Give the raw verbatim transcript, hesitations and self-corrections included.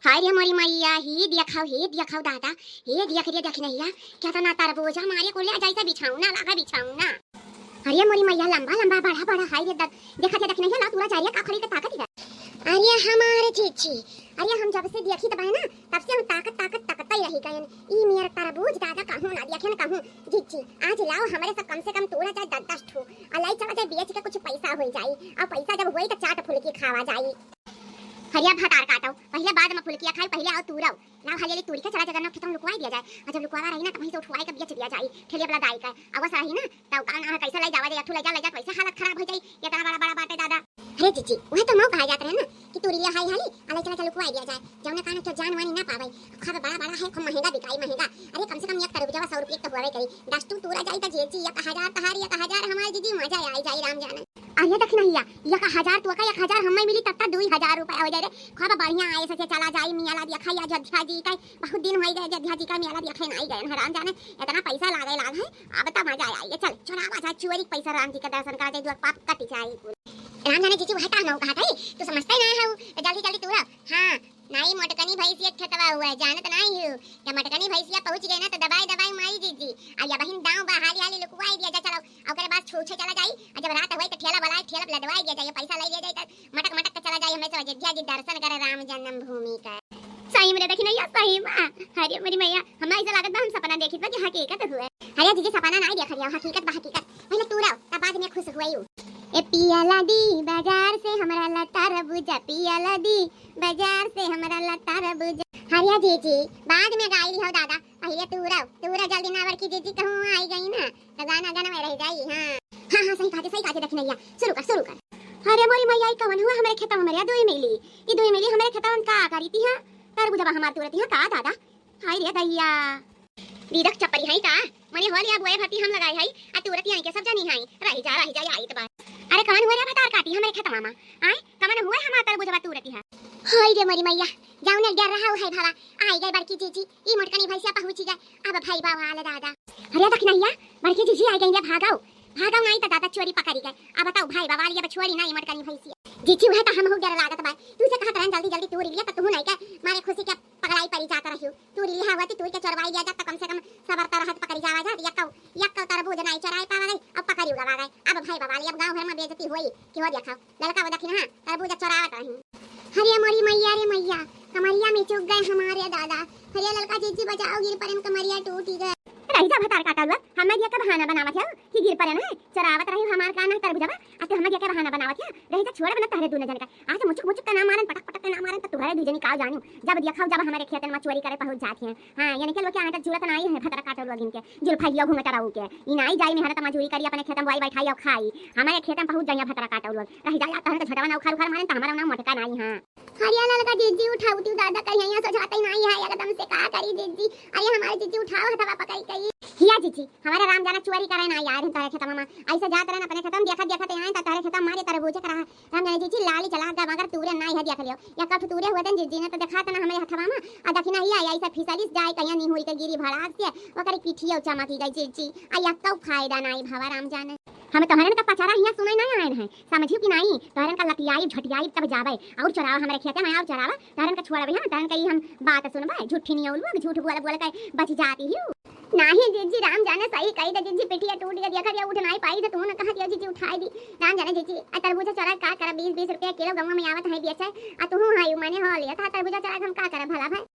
हाय रे मोरी मैया, हे देखौ, हे देखौ दादा, हे देख रे दखिनहिया, केतना तरबूजा मारे कोले जैसे बिछौना लागा बिछौना। अरे मोरी मैया, लंबा लंबा, बड़ा बड़ा, हाय रे दद-, देखत है दखिनहिया, ला तूरा जा रे, का खरीद के ताकत है। अरे हमारे जीजी, अरे हम जब से देखी तब है ना, तब से हम ताकत ताकत ताकत ही रही गयन। ई मेर तरबूज दादा कहूँ ना देखे न कहूँ। जीजी, आज लाओ हमरे सब कम से कम तूरा जाए दस दस ठू, और लाई चला जाए बेच के कुछ पैसा हो जाई, और पैसा जब होई तो चाट फुल्की खावा जाई। हरिया भतार काटो, पहिले बाद में फुलकिया खाई, पहिले आओ तूरव। लाओ हाली हाली तूरी के चला जगन्ना खेतम लुकवाई दिया जाए, और जब लुकवा रही ना तब वहीं से उठवाई के बेच दिया जाए ठेलिया वाला दाई का। अब सही ना, तब का ना कैसे ले जावा दे, अठू ले जा, ले जा, कैसे हालत खराब हो जाई, इतना बड़ा बड़ा बाटे दादा। अरे जीजी, वह तो मऊ कहा जात रहे ना कि तूरी ले हाई हाली, और ले चला चला लुकवाई दिया जाए, जौने कान के जान वानी ना पावे, खूब बड़ा बड़ा है, खूब महंगा बिकाई महंगा। अरे कम से कम एक तरबूजवा सौ रुपये के तो होवे करी, दस ठू तूरा जाई तो जीजी एक हजार तहारी एक हजार हमारे जीजी, मजा आई जाई राम जाने। अरे दखिनहिया, एक हजार तोका एक हजार हमें मिली, तब तक दुई हजार रुपया हो जाए रे। खूब बढ़िया आए से चला जाई मियाला देखा या अयोध्या जी का, बहुत दिन होई गए अयोध्या जी का मियाला देखे नहीं गए हैं राम जाने, इतना पैसा लागे लाग है। अब तो मजा आई, चल चोरावा जा चोरी पैसा राम जी का दर्शन करा जाए, जो पाप कट जाए। राम जाने जीजी वह का मऊ कहा था, तू समझते ही ना है, तो जल्दी जल्दी तूरा। हाँ, नाई मोटकनी भैंसिया खेतवा हुआ है, जानत नाई हूँ। जब मोटकनी भैंसिया पहुँच गए ना तो दबाई दबाई माई जीजी, और या बहिन दाव बा हाली हाली लुकवाई दिया जा चलो, और ओकरे बाद छूछे चला जाई, और जब रात होई तो ठेला बुलाई, ठेला पे लदवाई दिया जाई, पैसा ले लिया जाई तो मटक मटक के चला जाई, हमें से अयोध्या जी दर्शन करे राम जन्मभूमि का। सही में रे दखिनहिया, सही में। अरे मोरी मैया, हमें ऐसा लागत बा हम सपना देखित बा कि हकीकत हुए। अरे जीजी सपना नाई देख रही हो, हकीकत बा हकीकत। पहले तूरव, तब बाद में खुश हुए। ए पियाला दी बाजार से हमरा ला तरबूजा, पियाला दी बाजार से हमरा ला तरबूजा। हरिया जीजी, बाद में गाई लिहो दादा, पहिले तूरव, तूरा जल्दी ना बड़की जीजी कहूँ आई गई ना, तो गाना गाना में रह जाई। हाँ हाँ हाँ, सही कहते, सही कहते दखिनहिया, शुरू कर, शुरू कर। अरे मोरी मैया, ई कवन हुआ हमरे खेतवा में रे दुई मिली, ई दुई मिली हमरे खेतवा में का करी थी? हाँ, तरबूजवा हमार तूरती हाँ का दादा? हाय रे दैया। दीदक चपरी है का? मने होलिया बोए भाती हम लगाए है, आ तूरती आई के सब जानी है। रही जा, रही जा, आई तो बात। अरे कवन हुआ रे भतार काटी हमरे खेतवा में? आए, कवन हुआ हमार तरबूजवा तूरती है? हाय रे मोरी मैया, जाऊ ने डर रहा है भावा। आई गए बड़की जीजी, ई मोटकनी भैंसिया पहुँची गए। अब भाई बाबा आले दादा। अरे दखिनहिया, बड़की जीजी आई गई रे, भागो, भागो नहीं तो दादा चोरी पकड़ी गए। अब बताओ भाई बाबा, ये अब छोड़ी ना ई मोटकनी भैंसिया। जीजी वह तो हम हो डर लागत बा, तू से कहत रहन जल्दी जल्दी तूरी लिया तो तू नहीं के मारे खुशी के पगलाई परी जात रहियो। तूरी लिहा होती, तूरी के चोरवाई लिया जात तो कम से कम सबर तो रहत, पकड़ी जावा जात। यक्कौ, यक्कौ तरबूज नाई चोराई पावा गई, अब पकड़ी उड़ावा गई। अब भाई बाबा, अब गाँव भर में बेइज्जती होई कि हो देखा, ललका वो दखिन हाँ, तरबूज चोरावत रही। हरिया मोरी मैया रे मैया, कमरिया में चुक गए हमारे दादा। हरिया ललका जीजी बचाओ, गिर पड़न कमरिया टूटी गए। रही जा भतार काटा हुआ, हमें दिया का बहाना बनावत है कि गिर पड़न है, चोरावत रही हमार का ना तरबूजवा, आ तो हमें दिया का बहाना बनावत है। रही जा छोड़ बना तहरे दोनों जन का। आज मुचुक मुचुक का ना मारन, पटक पटक का ना मारन, तो तुहरे दू जनी का जानू। जब देखा जब हमारे खेतन में चोरी करे पहुँच जाती हैं। हाँ, यानी के लोग के आटा जरूरत नहीं है, भतरा काटो लोग इनके, जुल्फा लियो घूमत रहू के। ई नाई जाई मेहनत मजूरी करी, अपने खेतन बोआई बैठाई और खाई। हमारे खेतन पहुँच जाइए भतरा काटो लोग। रह जाया तहन तो झटवा ना उखाड़ उखाड़ मारन, तो हमारा ना मटका नहीं है। हरिया ललका जीजी उठाऊ तू दादा कहीं यहाँ सोचाते ही नहीं है, एकदम से का करी जीजी। अरे हमारे जीजी उठाओ हथवा पकड़ के। हिया जीजी, हमारे राम जाना चोरी करे ना यार, तोरे खेतवा में। ऐसे जात रहन अपने खेतवा में, देखत देखत आए तो तोरे खेतवा में मारे तरबूजे करा। राम जाने जीजी लाली चला गवा, मगर तूरे ना है देख लियो। या कब तूरे हुए दिन जीजी ने तो देखा था ना हमारे हथवा में। आ दखिनहिया, ऐसे फिसलिस जाए कहीं निहुरी के गिरी भड़ाक से, ओकर पिठिया चमकी गई जीजी। आ या कब फायदा ना भवा राम जाने। हमें तोहरन का पचारा हिया सुनाई ना आयन है, समझियो कि नहीं? तोहरन का लतियाई झटियाई तब जावे, और चोरावा हमारे खेते में, और चोरावा, तोहरन का छोड़बे हम, तोहरन का ई हम बात सुनबे, झूठी नहीं लोग, झूठ बोल बोल के बच जाती ही। नाही जीजी, राम जाने सही कही दे जीजी, पिठिया टूट गई, देखा दिया उठ नहीं पाई, तो तू न कहा दिया जीजी उठाई दी। राम जाने जीजी, आ तरबूजा चोरा का करा, बीस बीस रुपया किलो गंवा में आवत है बेचे, आ तू हाई माने हो लिया था तरबूजा चोरा, हम का करा भला भाई?